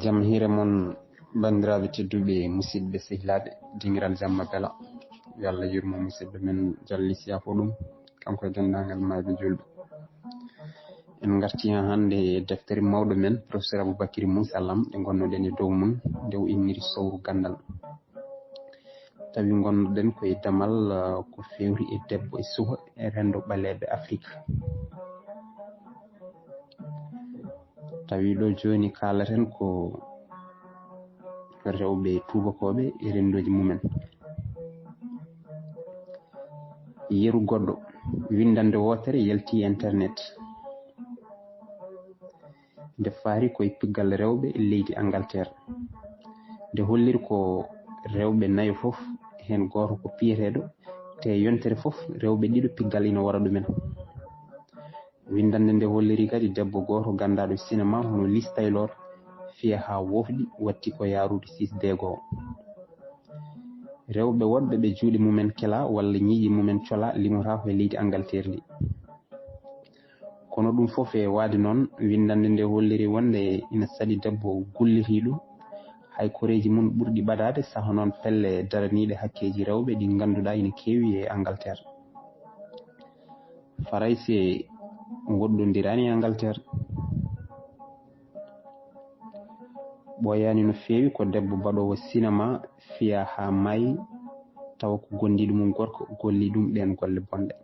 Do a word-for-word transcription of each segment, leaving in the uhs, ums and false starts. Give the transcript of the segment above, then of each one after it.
Jam hiire mon, banndiraaɓe tedduɓe, musidɓe sehilaaɓe, dingiral jamma bela. Yo Allah yurmo musidɗo men Jalli Siya fof ɗum, kanko e denndaangal maayɓe julɓe. En ngarti haa hannde e deftere mawɗo men, professeur Aboubacry Moussa Lam, ɗe ngonnoɗen e dow mum, nde o inniri Sowru Ganndal. Tawi ngonnoɗen ko e damal, ah, ko fewri e debbo e suka e renndo ɓaleeɓe Afrik. Tawi ɗo jooni kaalaten ko rewɓe tuubakooɓe e renndooji mumen. Yeru goɗɗo, winndannde wootere yalti e internet. Nde faari ko e piggal rewɓe leydi Angleterre. Nde holliri ko rewɓe nayo fof, heen gooto ko piyeteeɗo, te yontere fof rewɓe ɗiɗo piggal ina wara ɗumen. Winndannde nde holliri kadi debbo gooto ganndaaɗo sinema hono Liz Taylor, fiya haa woofɗi, watti ko yaarude six deego. Rewɓe woɗɓe ɓe juuɗe mumen kela walla ñiiƴe mumen cola limotaako e leydi Angleterre ndi. Kono ɗum fof e waade noon, winndannde nde holliri wonde ina saɗi debbo gullitiiɗo, hay koreeji mum ɓurɗi ɓadaade, saha noon pelle daraniiɗe hakkeeji rewɓe ɗi ngannduɗaa ina keewi e Angleterre. Farayse ngoɗɗondiraani e Angleterre. Ɓooyaani no feewi ko debbo baɗoowo sinema fiya haa maayi, tawa ko gondiiɗo mum gorko golli ɗum ɗeen golle bonɗe.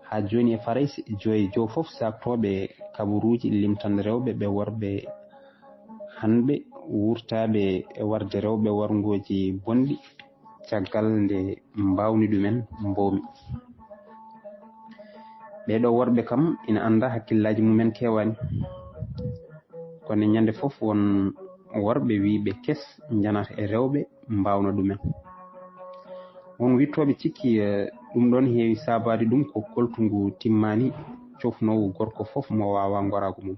Haa jooni e Farayse, joyi jow fof saaktooɓe kabaruuji limtan rewɓe ɓe worɓe hanɓe wurtaaɓe e warde rewɓe warngooji bonɗi caggal nde mbaawni ɗumen mboomi. Ɓee ɗoo worɓe kam ina annda hakkillaaji mumen keewaani. Kono ñande fof won worɓe wiyɓe kes njanata e rewɓe mbaawna ɗumen. Won wiɗtooɓe cikki, eh, ɗum ɗoon heewi saabaade ɗum ko koltungu timmaani cofnoowu gorko fof mo waawaa ngoraagu mum.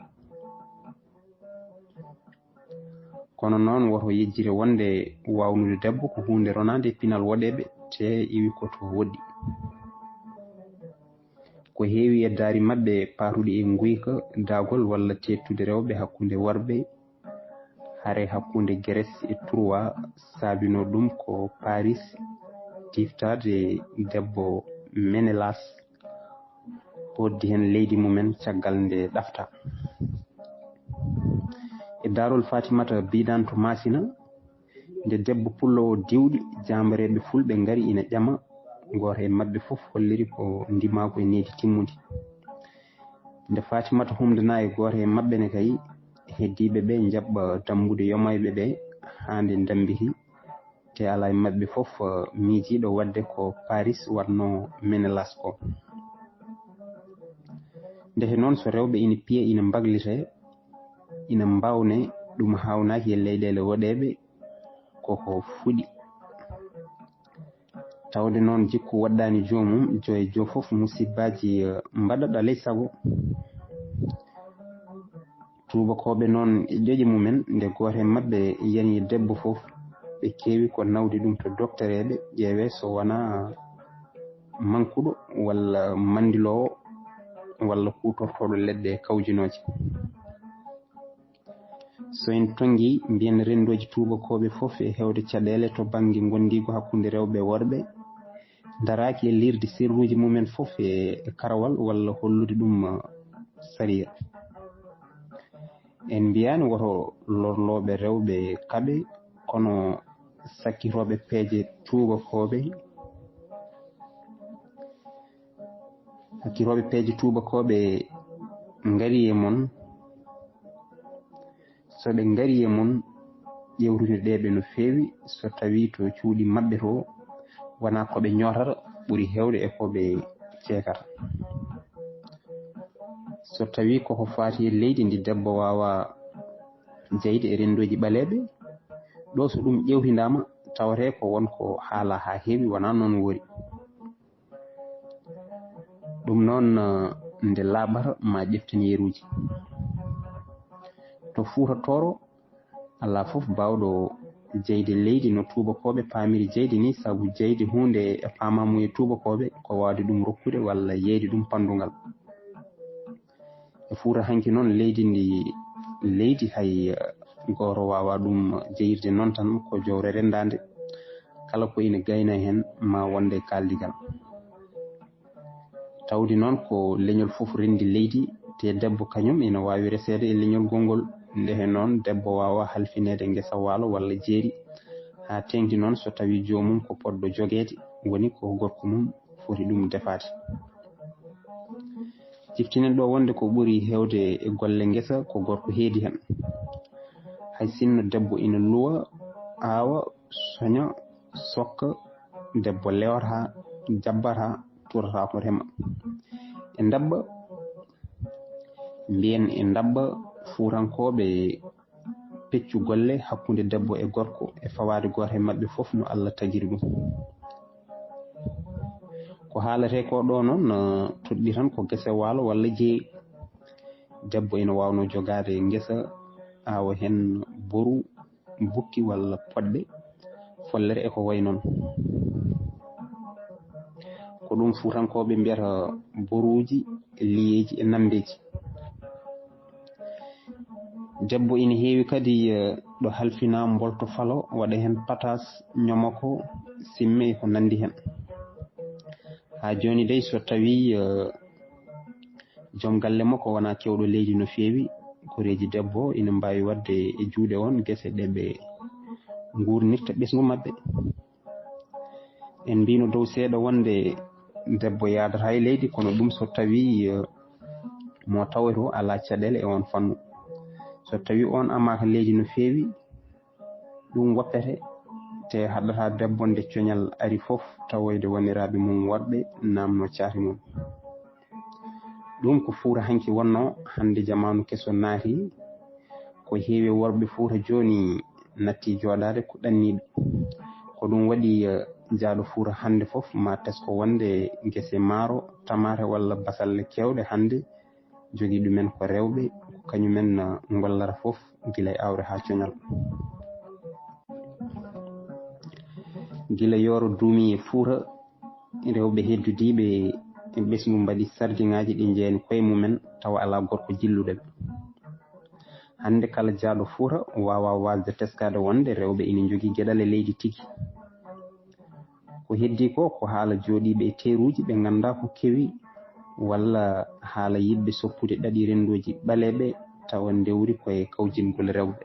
Kono noon woto yejjire wonde waawnude debbo ko huunde ronaande e pinal woɗeeɓe, te iwi ko to woɗɗi. Ko heewi e daari maɓɓe paatuɗi e nguyka, daagol walla teettude rewɓe hakkunde worɓe, hare hakkunde Grèce e Troie, saabinoo ɗum ko Paris tiftaade debbo Ménélas, hoddi heen leydi mumen caggal nde ɗafta. E daarol Fatimata Bidanto Masina, nde debbo pullo o diwɗi, jaambareeɓe fulɓe ngari ina ƴama, gooto e maɓɓe fof holliri ko ndimaagu e needi timmundi. Nde Fatimata humdana e gooto e maɓɓe ne kay, heddiiɓe ɓe njaɓɓa dambude yomayɓe ɓe haa nde ndammbiti, te alaa e maɓɓe fof, eh, miijiiɗo waɗde ko Paris waɗno Ménélas ko. Ndeke noon so rewɓe ina piya, ina mbaglite, ina mbawne, ɗum haawnaaki e leyɗeele woɗeeɓe, koko fuɗi. Tawde noon jikku waɗɗaani joomum, joy jo fof musibbaaji, eh, mbaɗat alay sago. Tuubakooɓe noon e ƴoƴe mumen, nde gooto e maɓɓe yani debbo fof, ɓe keewi ko nawde ɗum to doktoreeɓe, ƴeewee so wonaa mankuɗo walla manndiloowo walla kuutortooɗo leɗɗe kawjinooje. So en tonngii, mbiyen renndooji tuubakooɓe fof e heewde caɗeele to bannge ngonndiigu hakkunde rewɓe e worɓe, daraaki e liirde sirruuji mumen fof e, e karawal walla hollude ɗum, eh, sariya. En mbiyaani woto lorlooɓe rewɓe kaɓe, kono sakkitooɓe peeje tuubakooɓe, sakkitooɓe peeje tuubakooɓe ngari e mon. So ɓe ngari e mon, ƴeewtinoɗee ɓe no feewi, so tawii to cuuɗi maɓɓe to, wonaa ko ɓe ñootata ɓuri heewde e ko ɓe ceekata. So tawii koko faati e leydi ndi debbo waawaa jeyde e renndooji ɓaleeɓe, ɗo so ɗum ƴeewtindaama, tawatee ko won ko haalaa haa heewi, wonaa noon woori. Ɗum noon, eh, nde laaɓata ma ƴeften yeruuji. To Fuuta Tooro, alaa fof baawɗo jeyde leydi no tuubakooɓe paamiri jeyde ni, sabu jeyde huunde e paamaamuye tuubakooɓe ko waawde ɗum rokkude walla yeeyde ɗum panndungal. E Fuuta hanki noon, leydi ndi leydi, hay gooto waawaa ɗum jeyirde noon tan, ko jowre renndaande. Kala ko ina gayna heen ma wonde e kaaldigal. Tawde noon ko leñol fof renndi leydi, te debbo kañum ina waawi reseede e leñol gongol. Ndehe noon debbo waawaa halfineede ngesa waalo walla jeeri, haa teeŋti noon so tawii joomum ko poɗɗo jogeede, woni ko gorko mum foti ɗum defaade. Ciftinen ɗo wonde ko ɓuri heewde e golle ngesa ko gorko heedi heen. Hay sinno debbo ina luwa, aawa, soña, sokka, debbo lewata, jabbata, tuurata ko rema. E ndabba, mbiyen e ndabba, fuutankooɓe peccu golle hakkunde debbo e gorko e fawaade gooto e maɓɓe fof no Allah tagiri ɗum. Ko haaletee ko ɗo noon, eh, toɗɗi tan ko gese waalo walla jeeri. Debbo ina waawnoo jogaade ngesa, aawa heen boru, bukki walla poɗɗe, follere e ko wayi noon. Ko ɗum fuutankooɓe mbiyata boruuji, liyeeji e nammbeeji. Debbo ina heewi kadi, eh, ɗo halfinaa mbolto falo, waɗa heen pataas, ñomoko, simme e ko nanndi heen. Haa jooni dey, so tawii, eh, joom galle makko wonaa keewɗo leydi no feewi, koreeji debbo ina mbaawi waɗde e juuɗe on gese ɗe ɓe nguurnirta ɓesngu maɓɓe. En mbiino dow seeɗa wonde debbo yaadata e leydi, kono ɗum so tawii, eh, mo tawoto alaa caɗeele e on fannu. So tawii on amaaka leydi no feewi, ɗum woppete, te haɗata debbo nde coñal ari fof tawoyde woniraaɓe mum worɓe naamno caati mum. Ɗum ko fuura hanki wonnoo, hannde jamaanu keso naati, ko heewi worɓe fuura jooni natti jooɗaade ko ɗanniiɓe. Ko ɗum waɗi, eh, jaaɗo fuura hannde fof ma tesko wonde gese maaro, tamaate walla basalle keewɗe hannde jogii ɗumen ko rewɓe, ko kañumen, eh, ngollata fof gila e aawre haa coñal. Gila yooro duumi e fuura, rewɓe heddudiiɓe e ɓesngu mbaɗi sardiŋaaji ɗi njeyani koye mumen tawa alaa gorko jilluɗo ɓe. Hannde kala jaaɗo fuura waawaa waasde teskaade wonde rewɓe ina njogii geɗal e leydi tigi. Ko heddii ko, ko haala jooɗiiɓe e teeruuji ɓe nganndaa ko kewi, walla haala yiɗɓe soppude ɗaɗi renndooji ɓaleeɓe tawa ndewri ko e kawjingol rewɓe.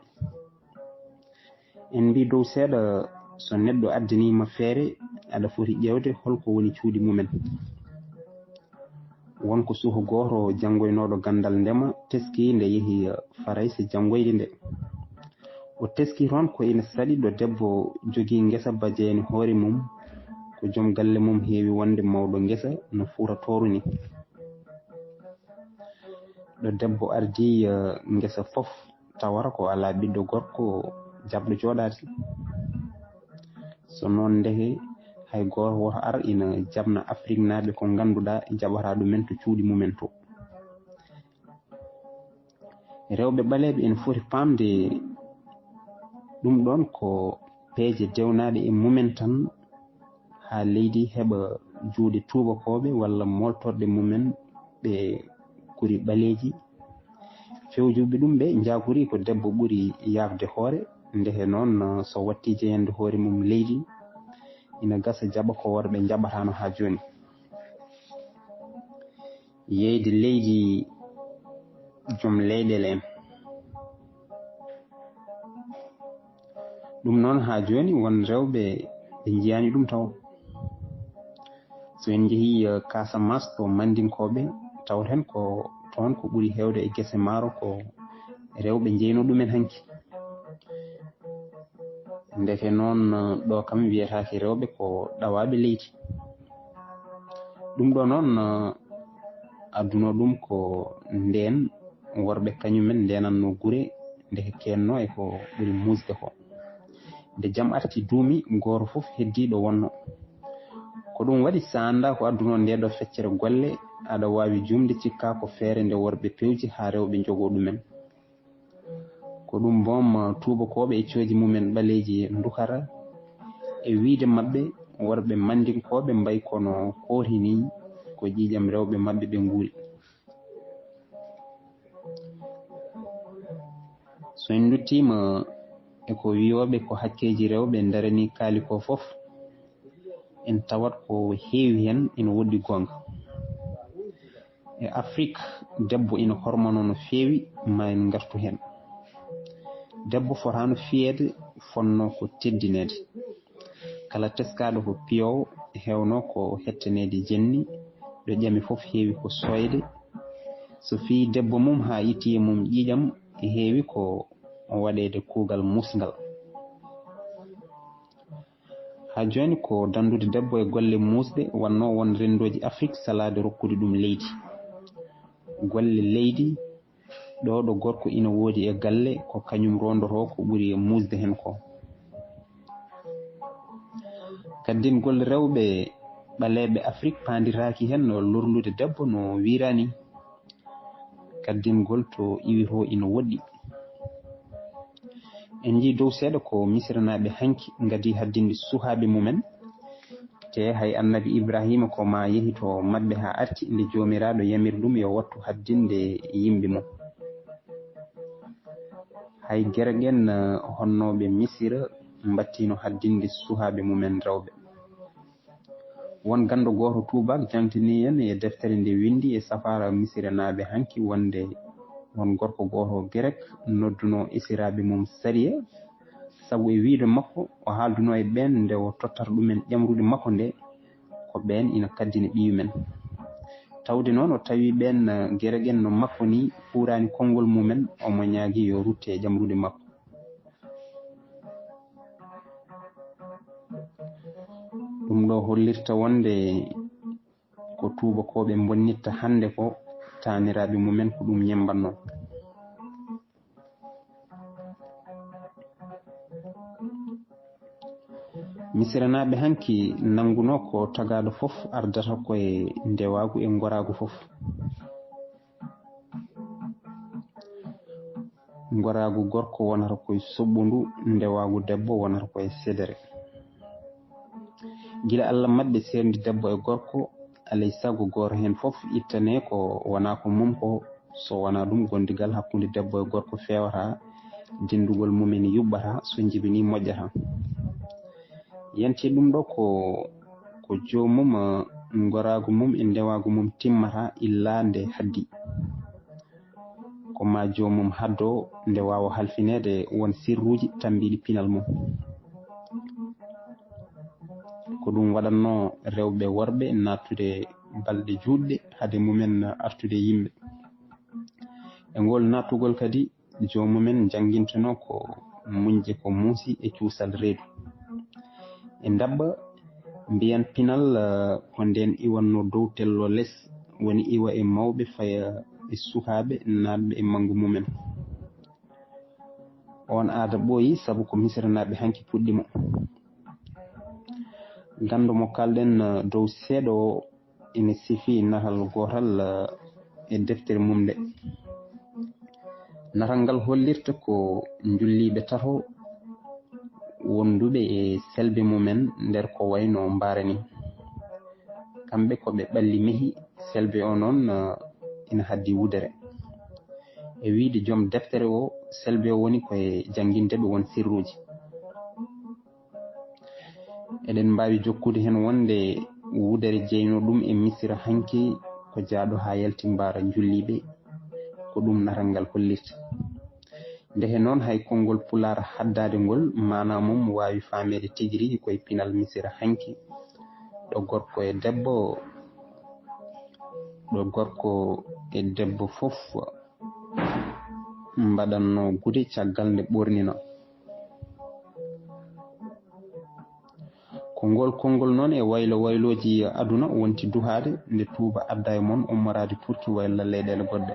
En mbii dow seeɗa, so neɗɗo addaniima feere, aɗa foti ƴeewde holko woni cuuɗi mumen. Won ko suka gooto janngoynooɗo ganndal ndema teskii nde yehi Farayse janngoyde nde. O teskii toon ko ina saɗi ɗo debbo jogii ngesa bajeyani hoore mum, ko joom galle mum heewi wonde mawɗo ngesa no fuura tooru ni. Ɗo debbo ardii, eh, ngesa fof, tawata ko alaa ɓiɗɗo gorko jaɓɗo jooɗaade. So noon, ndeke hay gooto woto ar ina jaɓna Afriknaaɓe ko ngannduɗaa jaɓata ɗumen to cuuɗi mumen to. Rewɓe ɓaleeɓe ina foti paamde ɗum ɗoon ko peeje dewnaaɗe e mumen tan, haa leydi heɓa juuɗe tuubakooɓe walla mooltorɗe mumen ɓe kuri ɓaleeji. Fewjuɓe ɗum ɓe njaakuri ko debbo ɓuri yaafde hoore, ndeke noon, so watti jeyande hoore mum leydi, ina gasa jaɓa ko worɓe njaɓataano haa jooni. Yeyde leydi joom leyɗeele en. Ɗum noon, haa jooni, won rewɓe ɓe njiyaani ɗum taw. So en njehii, eh, Casamance, to Mandinkooɓe, tawten ko toon ko ɓuri heewde e gese maaro ko rewɓe njeynoo ɗumen hanki. Ndeke noon, eh, ɗo kam wiyetaake rewɓe ko ɗawaaɓe leydi. Ɗum ɗo noon, eh, adduno ɗum ko ndeen worɓe kañumen ndeenatno gure, ndeke keenno e ko ɓuri muusde ko. Nde jam arti duumi, gooto fof heddii ɗo wonno. Ko ɗum waɗi, so a anndaa ko adduno nde ɗo feccere golle, aɗa waawi juumde, cikkaa ko feere nde worɓe pewji haa rewɓe njogoo ɗumen. Ko ɗum boom tuubakooɓe e cooji mumen ɓaleeji ndukata e wiyde maɓɓe worɓe Mandinkooɓe mbayi kono kooti ni ko ƴiiƴam rewɓe maɓɓe ɓe nguuri. So en nduttiima e ko wiyooɓe ko hakkeeji rewɓe ndaranii kaali ko fof, en tawat ko heewi heen ina woɗɗi goonga. E Afrik, debbo ina hormanoo no feewi, ma en ngartu heen. Debbo fotaano fiyeede, fotnoo ko teddineede. Kala teskaaɗo ko piyoowo, heewnoo ko hettaneede jenni, ɗo ƴami fof heewi ko sooyde. So fii debbo mum haa itti e mum ƴiiƴam, heewi ko waɗeede kuugal muusngal. Haa jooni ko danndude debbo e golle muusɗe, wonnoo won renndooji Afrik salaade rokkude ɗum leydi. Golle leydi, ɗo ɗo gorko ina woodi e galle, ko kañum roondotoo ko ɓuri e muusde heen ko. Kaddingol rewɓe ɓaleeɓe Afrik paandiraaki heen no lorlude debbo no wiiraani. Kaddingol to iwi to ina woɗɗi. En njii dow seeɗa ko Misiranaaɓe hanki ngadii haddinde suhaaɓe mumen. Te hay Annabi Ibrahiima ko ma yehi to maɓɓe haa arti nde Joomiraaɗo yamiri ɗum yo wattu haddinde yimɓe mum. Hay Gerek en, eh, honnooɓe Misira mbattiino haddinde suhaaɓe mumen rewɓe. Won ganndo gooto tuubaak jaŋtinii en e deftere nde winndi e safaara Misiranaaɓe hanki wonde won gorko gooto Gerek noddunoo esiraaɓe mum sariya, sabu e wiyde makko o haaldunoo e ɓeen nde o tottata ɗumen ƴamrude makko nde, ko ɓeen ina kaddina ɓiyu men. Tawde noon o tawi ɓeen, eh, Gerek en no makko nii fuuraani konngol mumen, omo ñaagii yo rutte e ƴamrude makko. Ɗum ɗo hollirta wonde ko tuubakooɓe bonnitta hannde ko taaniraaɓe mumen ko ɗum ñemmbannoo. Misiranaaɓe hanki nanngunoo ko tagaaɗo fof ardata ko e ndewaagu e ngoraagu fof. Ngoraagu gorko wonata ko e soɓɓundu, ndewaagu debbo wonata ko e sedere. Gila Allah maɓɓe seerndi debbo e gorko, alay sago gooto heen fof ittanee ko wonaa ko mum ko, so wonaa ɗum gondigal hakkunde debbo e gorko feewata, denndugol mumen yuɓɓata, so njibinii moƴƴata. Yanti ɗum ɗo ko, ko joomum, eh, ngoraagu mum e ndewaagu mum timmata illa nde haddi. Ko ma joomum haddo nde waawa halfineede won sirruuji tammbiiɗi pinal mum. Ko ɗum waɗatnoo rewɓe worɓe naattude balɗe juutɗe hade mumen artude yimɓe. E ngol naattugol kadi, joomumen njanngintenoo ko muñde ko muusi e cuusal reedu. E ndaɓɓa, mbiyan pinal, eh, ko ndeen iwatnoo dow tello les, woni iwa e mawɓe faya e sukaaɓe naatɓe e manngu mumen. Oon aada ɓooyi sabu ko Misiranaaɓe hanki puɗɗi mo. Ganndo mo kaalɗen, eh, dow seeɗa o ina sifii natal gootal, eh, e deftere mum nde. Natal ngal hollirta ko njulliiɓe tato wonduɓe e selbe mumen nder ko wayno mbaara ni. Kamɓe ko ɓe ɓalli mehi, selbe o noon, eh, ina haddi wudere. E wiyde joom deftere o, selbe o woni ko e jannginde ɓe won sirruuji. Eɗen mbaawi jokkude heen wonde wudere jeyno ɗum e Misira hanki ko jaaɗo haa yalti mbaara njulliiɓe, ko ɗum natal ngal hollirta. Ndeke noon hay konngol Pulaar haddaade ngol, maanaa mum waawi faameede tigi rigi ko e pinal Misira hanki, ɗo gorko e debbo, ɗo gorko e debbo fof mbaɗatnoo gude caggal nde ɓoorninoo. Ko ngol konngol noon e waylo waylooji aduna wonti duhaade nde tuuba adda e mon ummoraade Turki walla leyɗeele goɗɗe.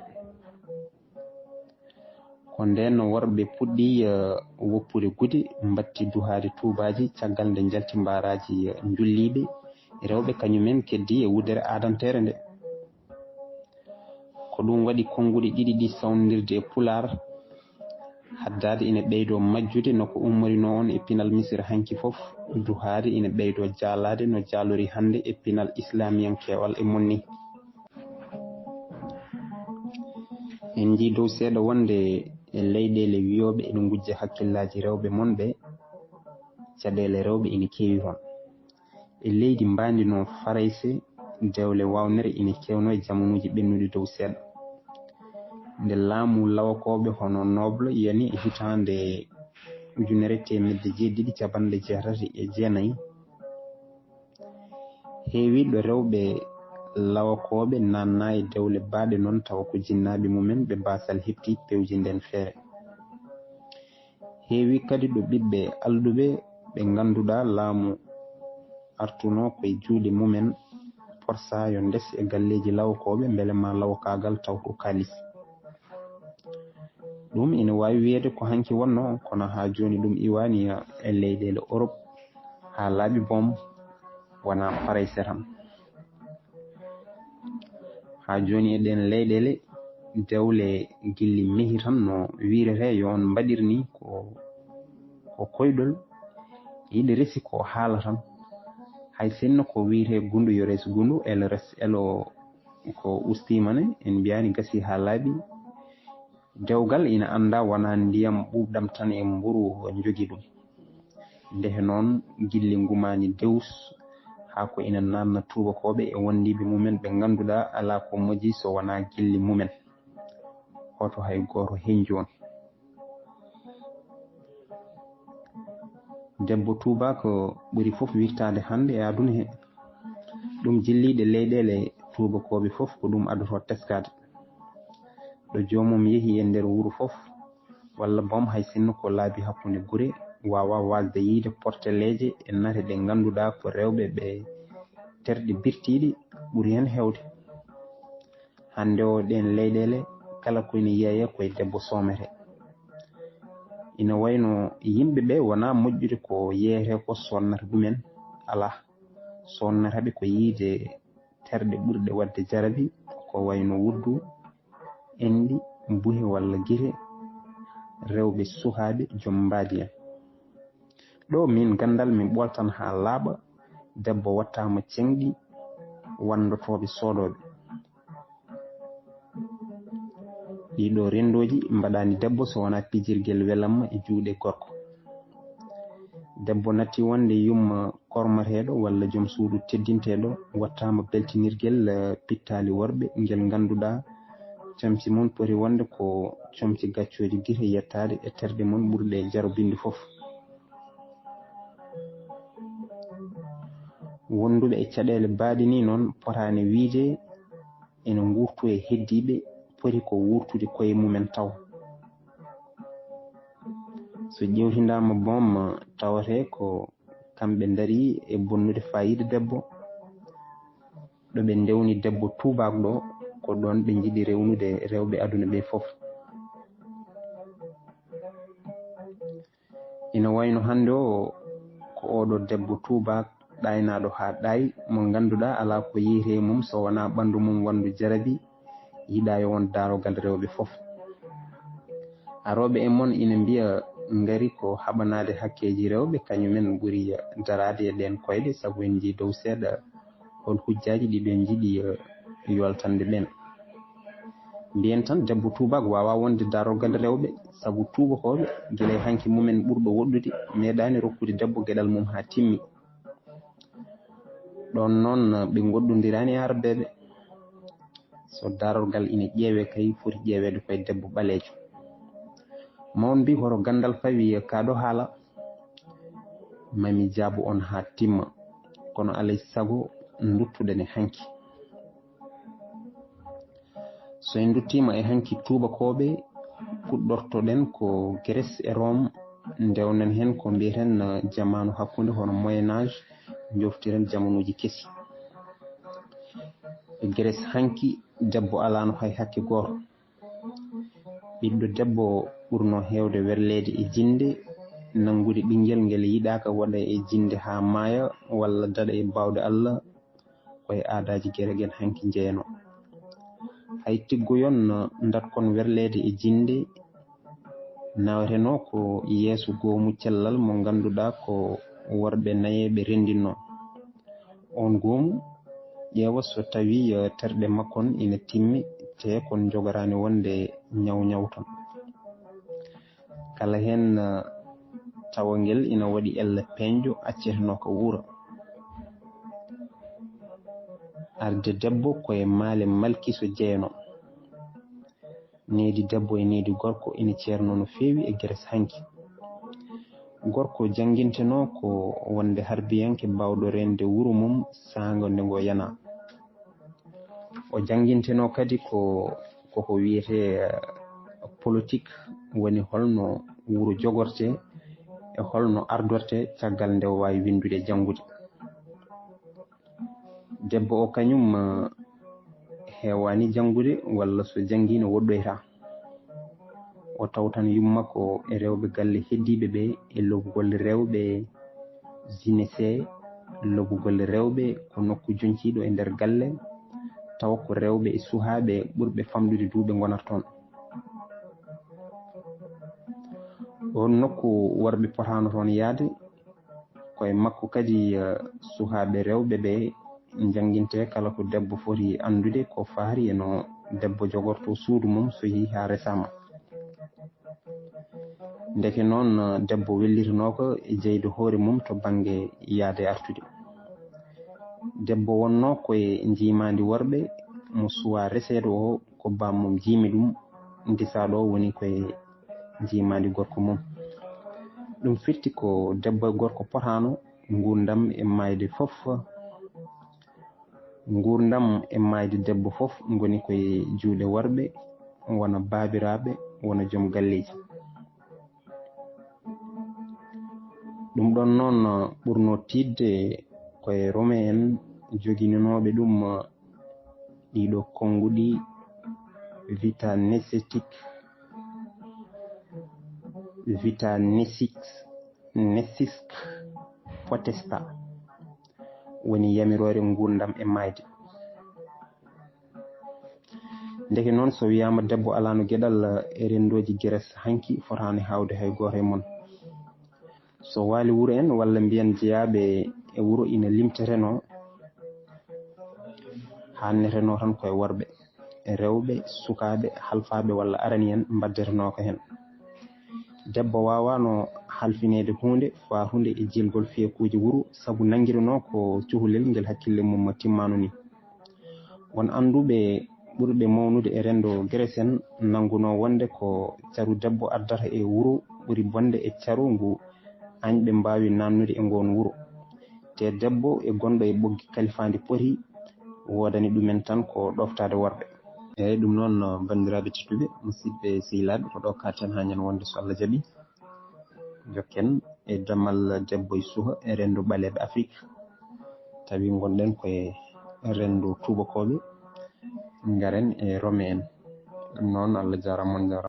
Ko ndeen worɓe puɗɗi, eh, woppude gude, mbatti duhaade tuubaaji caggal nde njalti mbaaraaji, eh, njulliiɓe rewɓe kañumen keddi e wudere aadanteere nde. Ko ɗum waɗi konnguɗi ɗiɗi ɗi sawndirde e Pulaar, haddaade ina ɓeydoo majjude no ko ummorinoo on e pinal Misira hanki fof, duhaade ina ɓeydoo jaalaade no jaalori hannde e pinal islaamiyankeewal e mon ni. En njii dow seeɗa wonde E leyɗeele wiyooɓe ina ngujja hakkillaaji rewɓe mon ɓe, caɗeele rewɓe ina keewi toon. E leydi mbaandi no Farayse, dewle wawnere ina keewno e jamanuuji ɓennuɗi dow seeɗa. Nde laamu lawakooɓe hono Noble yani e hitaande ujunere teemedde jeeɗiɗi capanɗe jeetati e jeenayi, heewiiɗo rewɓe lawakooɓe naatnaa e dewle baaɗe noon tawa ko jinnaaɓe mumen ɓe baasal heɓti pewji ndeen feere. Heewi kadi ɗo ɓiɓɓe alɗuɓe ɓe ngannduɗaa laamu artunoo koye juuɗe mumen, porsa yo ndes e galleeji lawakooɓe mbele ma lawakaagal tawto kaalis. Ɗum ina waawi wiyeede ko hanki wonnoo, kono haa jooni ɗum iwaani e leyɗeele Orop haa laaɓi boom, wonaa Farayse tan. Haa jooni e ɗeen leyɗeele, dewle gilli mehi tan no wiirete yo on mbaɗir ni ko, ko koyɗol, yiɗi resi ko haala tan. Hay sinno ko wiyetee gundu yo res gundu, elo res elo ko ustiima ne, en mbiyaani gasi haa laaɓi. Dewgal ina annda wonaa ndiyam ɓuuɓɗam tan e mburu o jogi ɗum. Ndehe noon gilli ngumaani dewus haa ko ina naatna tuubakooɓe e wondiiɓe mumen ɓe ngannduɗaa alaa ko moƴi so wonaa gilli mumen. Hoto hay gooto heñju on. Debbo tuubaako ɓuri fof wirtaade hannde e aduna he. Ɗum jilliiɗe leyɗeele tuubakooɓe fof ko ɗum adotoo teskaade. Ɗo joomum yehi e nder wuro fof, walla boom hay sinno ko laabi hakkunde gure, waawa waasde yiyde porteleeje e nate ɗe ngannduɗaa ko rewɓe ɓe terɗe birtiiɗi ɓuri heen heewde. Hannde o ɗeen leyɗeele kala ko ina yeeya koye debbo soomete. Ina wayno yimɓe ɓe wonaa moƴƴude ko yeeyetee ko sonnata ɗumen, alaa. Sonnata ɓe ko yiyde terɗe ɓurɗe waɗde jarabi, ko wayno wuddu, enɗi, buhe walla gite, rewɓe sukaaɓe joom mbaadi en. Ɗo min ganndal min ɓoltan haa laaɓa, debbo wattaama ceŋɗi wanndotooɓe soodooɓe. Ɗiɗo renndooji mbaɗaani debbo so wonaa pijirgel welamma e juuɗe gorko. Debbo natti wonde yumma kormateeɗo walla joom suudu teddinteeɗo, wattaama beltinirgel, eh, pittaali worɓe, ngel ngannduɗaa comci mum poti wonde ko comci gaccooji gite yettaade e terɗe mum ɓurɗe jarobinde fof. Wonduɓe e caɗeele baaɗe ni noon potaani wiyde ene nguurto e heddiiɓe, poti ko wuurtude koye mumen taw. So ƴeewtindaama boom, tawatee ko kamɓe ndari e bonnude faayiida debbo. Ɗo ɓe ndewni debbo tuubaak ɗo, ko ɗoon ɓe njiɗi rewnude rewɓe aduna ɓe fof. Ina wayno hannde o, ko oɗo debbo tuubaak ɗaaynaaɗo haa ɗaay, mo ngannduɗaa alaa ko yiyetee e mum so wonaa ɓanndu mum wanndu jarabi, yiɗaa yo won daarogal rewɓe fof. Arooɓe e mon ina mbiya ngari ko haɓanaade hakkeeji rewɓe, kañumen ɓuri daraade e ɗeen koyɗe, sabu en njii dow seeɗa hol hujjaaji ɗi ɓe njiɗi, eh, yoltande ɓeen. Mbiyen tan debbo tuubaak waawaa wonde daarogal rewɓe, sabu tuubakooɓe gila e hanki mumen ɓurɗo woɗɗude meeɗaani rokkude debbo geɗal mum haa timmi. Ɗoon noon ɓe ngoɗɗondiraani e Arabeeɓe. So daarorgal ina ƴeewee kay foti ƴeeweede koye debbo ɓaleejo. Ma on mbii hoto ganndal fawi e kaa ɗo haala? Mami jaabu on haa timma. Kono alay sago nduttuɗen e hanki. So en nduttiima e hanki tuubakooɓe, puɗɗortoɗen ko Grèce e Rome, ndewnen heen ko mbiyeten, eh, jamaanu hakkunde hono Moyen Âge, njoftiren jamanuuji kesi. E Grèce hanki, debbo alaano hay hakke gooto. Ɓiɗɗo debbo ɓurno heewde werleede e jinnde, nanngude ɓinngel ngel yiɗaaka waɗa e jinnde haa maaya, walla daɗa e baawɗe Allah, ko e aadaaji Gerek en hanki njeyanoo. Hay tiggoyon ndatkon werleede e jinnde, nawetenoo ko yeeso goomu cellal mo ngannduɗaa ko worɓe nayeeɓe renndinnoo. Oon goomu, ƴeewa so tawii, eh, terɗe makkon ina timmi, tee kon njogoraani wonde ñaw-ñawton. Kala heen, eh, tawa ngel ina waɗi ella peeñjo accetenoo ko wuura. Arde debbo ko e maale Malkiso jeyanoo. Needi debbo e needi gorko ina ceernoo no feewi e Grèce hanki. Gorko janngintenoo ko wonde harbiyanke baawɗo reende wuro mum saanga nde ngo yanaa. O janngintenoo kadi ko, koko wiyetee, eh, politik, woni holno wuro jogortee e holno ardortee caggal nde o waawi winndude e janngude. Debbo o kañum, eh, heewaani janngude walla so janngii no woɗɗoyta. O tawtan yumma ko e rewɓe galle heddiiɓe ɓe e lobugol rewɓe zinese, lobugol rewɓe ko nokku joñciiɗo e nder galle, tawa ko rewɓe e suhaaɓe ɓurɓe famɗude duuɓe ngonata toon. Oon nokku worɓe potaano toon yahde, ko e makko kadi, eh, suhaaɓe rewɓe ɓe janngintee kala ko debbo foti anndude ko faari e no debbo jogortoo suudu mum so yehii haa resaama. Ndeke noon, eh, debbo wellitinoo ko e jeyde hoore mum to bannge yahde e artude. Debbo wonnoo ko e njiimaandi worɓe mo suwaa reseede o ko bammum jiimi ɗum, ndisaaɗo o woni ko e njiimaandi gorko mum. Ɗum firti ko debbo e gorko potaano nguurndam e maayde fof. Nguurndam e maayde debbo fof ngoni ko e juuɗe worɓe, wona baabiraaɓe, wona joom galleeji. Ɗum ɗon noon ɓurnoo tiiɗde ko e Romain en jogininooɓe ɗum ɗiɗo konnguɗi Vita Nessetic, Vita Nessis, Nessisk Potesta, woni yamiroore nguurndam e maayde. Ndeke noon, so wiyaama debbo alaano geɗal e renndooji Grèce hanki, fotaani haawde hay gooto e mon. So waali wuro en, walla mbiyen jeyaaɓe e wuro ina limtetenoo, haannetenoo tan ko e worɓe, e rewɓe, sukaaɓe, halfaaɓe walla arani en mbaddetenoo ko heen. Debbo waawaano halfineede huunde faatunde e jiilgol fiyekuuji wuro, sabu nanngiranoo ko cukalel ngel hakkille mum timmaano nii. Won annduɓe ɓurɓe mawnude e renndo Grèce en nanngunoo wonde ko caru debbo addata e wuro ɓuri bonde e caru ngu añɓe mbaawi naannude e ngoon wuro. Te debbo e gonɗo e ɓoggi kalifaandi poti woodani ɗumen tan ko ɗooftaade worɓe. Eeyi, ɗum noon, banndiraaɓe tedduɓe, musidɓe sehilaaɓe, ko ɗo kaaɗten haa ñande wonde so Allah jaɓi. Jokken e damal debbo e suka e renndo ɓaleeɓe Afrik. Tawi ngonɗen ko e renndo tuubakooɓe, ngaren e Rome en. Ɗum noon, Allah jaaraama, on njaaraama.